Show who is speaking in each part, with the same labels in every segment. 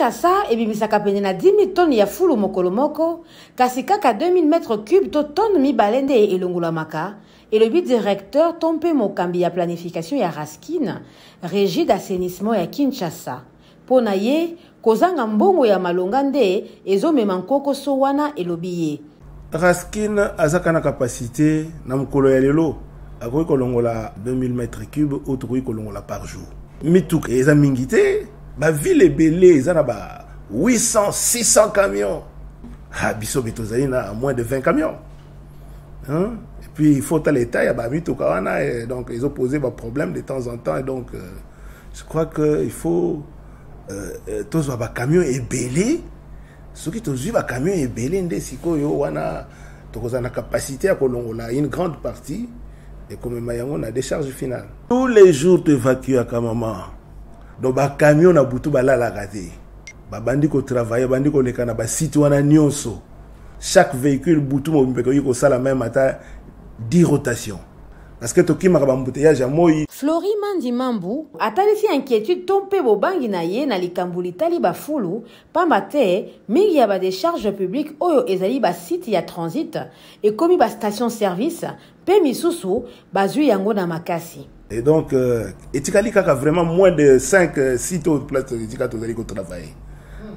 Speaker 1: Kinshasa ebimisaka pene na 10 000 tonnes ya fulu mokolo moko, kasi kaka 2000 mètres cubes to tonnes mibale nde elongolamaka, elobi directeur to mpe mokambi ya planification ya Raskin, Regie d'assainissement ya Kinshasa. Mpo na ye, kozanga mbongo ya malonga nde ezomema nkokoso wana, elobi ye.
Speaker 2: Raskin azaka na capacité na mokolo ya lelo akoki kolongola 2000 mètres cubes oyo tokoki kolongola par jour. Mituka eza mingi te, bavile ebele eza na ba 800 600 camions. Ha, biso be tozali na moins de 20 camions. Hein? Et puis il faut tala état ya ba mituka wana et donc ils ont posé ba problème de temps en temps et donc je crois que il faut tozwa ba camions ebele. Soki tozwi ba camions ebele nde sikoyo wana tokozala na capacité ya kolongola une grande partie ekomema yango na décharge finale. Tous les jours toévacuaka mama, donc ba camions na butu balalaka te, babandi kotravailler, babandi koleka na basite wana nyonso. Chaque véhicule butu mobimba ekoki kosala même ata 10 rotations parce que tokimaka ba embouteillage ya moi.
Speaker 1: Flori Mandi Mambu atalisi inquiétude to mpe bobangi na ye na likambo litali bafulu, pamba te mingi ya ba décharge publique oyo ezali ba site ya transit ekomi ba station service mpe misusu bazwi yango na makasi.
Speaker 2: Et donc etikali kaka vraiment moins de 5 sites oyo place etika tozali kotravailler.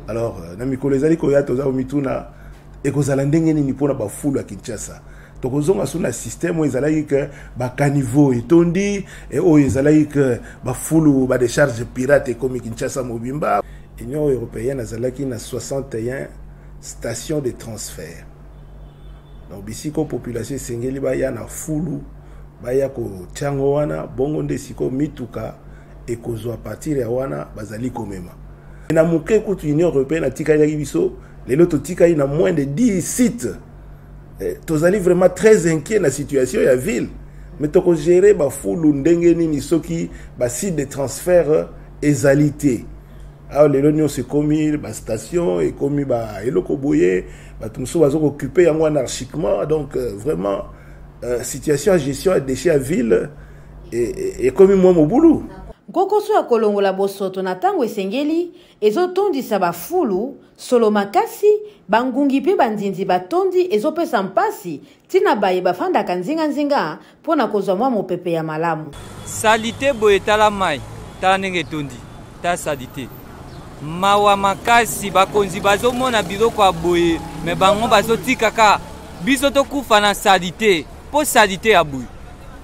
Speaker 2: Alors na mikolo ezali koya toza komituna ekozala ndenge nini mpona bafulu ya Kinshasa. Tokozonga so na système oyo ezalaki ke bacaniveau etondi, e oyo ezalaki ke bafulu ba décharge pirate ekomi Kinshasa mobimba. Union européenne azalaki na 61 stations de transfert. Donc bisiko population esengeli baya na fulu, baya kotia yango wana, bongo nde sikoyo mituka ekozwa partir ya wana bazali komema. Na moke kutu Union européenne atikalaki biso, lelo totikali na moins de 10 sites. Tozali vraiment très inquiet na situation ya ville, mais tokogérer bafulu ndenge nini soki ba site de transfert ezali te. Awa lelo nyonso ekomi ba station, ekomi ba eloko boye, bato mosusu baza kooccuper yango anarchiquement. Donc vraiment situation ya gestion ya déchet ya ville ekomi mwa mobulu.
Speaker 1: Nkokoso ya kolongola bosoto na ntango esengeli ezotondisa bafulu solo makasi, bangungi mpe banzinzi batondi ezopesa mpasi ntina baye bafandaka nzinganzinga mpo na kozwa mwa mopepe ya malamu.
Speaker 3: Saleté boye, tala mai, tala ndenge etondi, tala saleté. Mawa makasi, bakonzi bazomona biloko ya boye me bango bazotikaka biso tokufa na saleté. Mpo saleté ya boye,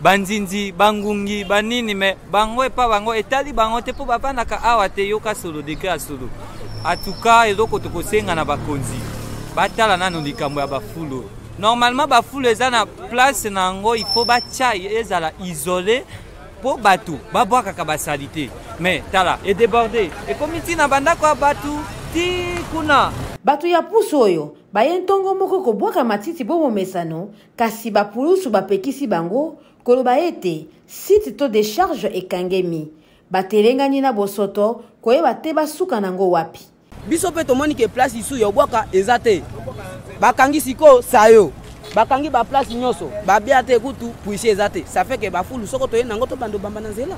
Speaker 3: banzinzi, bangungi, banini, me bango epa bango etali bango te mpo bavandaka awa te. Yoka solo, degré ya solo. Atuka eloko tokosenga na bakonzi, batala nano likambo ya bafulu. Normalement bafulu eza na place na yango, il faut batia ezala isolé mpo bato babwakaka basaleté, mais tala edéborde, ekomi ntina bandako ya bato ti kuna.
Speaker 1: Bato ya pusu oyo baye ntongo moko kobwaka matiti bo momesano, kasi bapulusu bapekisi bango, koloba ete site to décharge ekangemi. Batelengani na bosoto, koyeba te basuka nango wapi.
Speaker 4: Biso mpe tomoni ke place lisusu ya obwaka eza te, bakangi sikoyo sayo, bakangi baplace nyonso, babia te, kutu puisi eza te. Ça fait ke bafulu soko toye nango tobanda obamba na nzela.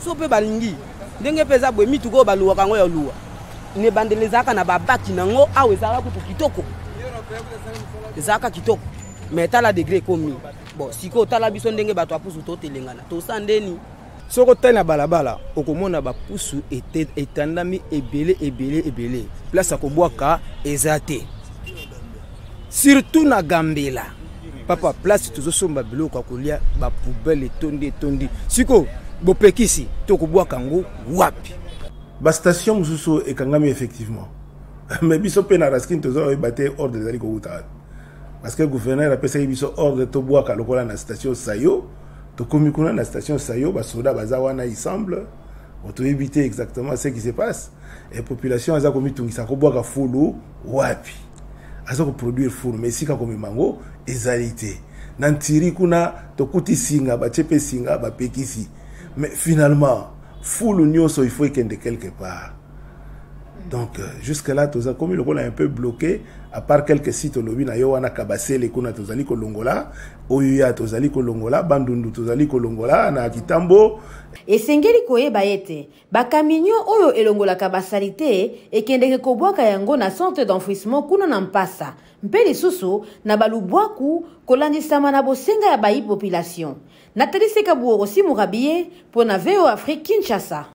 Speaker 4: So mpe balingi ndenge mpe eza boye, mituka oyo baluwaka yango ya luwa na ebandeli ezalaka na babaki nango awa, ezalaka kutu kitoko, ezalaka kitoko, mais tala degré ekomi. Bon, sikoyo tala biso ndenge bato ya pusu totelengana, tosa ndeni.
Speaker 5: Soki otali na balabala okomona bapusu etandami ebele ebele ebele, place ya kobwaka eza te, surtout na Gambela papa, place tozosomba biloko ya kolia, bapoubelle etondi etondi. Sikoyo bopekisi, tokobwaka yango wapi?
Speaker 2: Bastation mosusu ekangami effectivement, mais biso mpe na Raskin toza koyeba te ordre ezali kowuta wapi, parce que gouverneur apesaki biso ordre tobwaka lokola na station Sayo. Tokomi kuna na station Sayo, basoda baza wana, il semble toyebi te exactement ce qui se passe. Et population aza komitungisa, kobwaka fulu wapi? Aza koproduire fulu, mais esika komema yango ezali te. Na Ntiri kuna tokuti singa, batie mpe singa, bapekisi, mais finalement fulu nyonso il faut ekende quelque part. Donc jusque là toza komi lokola un peu bloqué, à part quelques sites olobi na yo wana, Kabasele kuna tozali kolongola, oyo ya tozali kolongola, Bandundu tozali kolongola na Kitambo.
Speaker 1: Esengeli koyeba ete bakaminio oyo elongolaka basaleté ekendeke kobwaka yango na centre d'enfouissement kuna na Mpasa mpe lisusu na balubwaku, kolandisama na bosenga ya bayi population. Nathalie Sekabuoro Simurabie mpo na VOA Afrique, Kinshasa.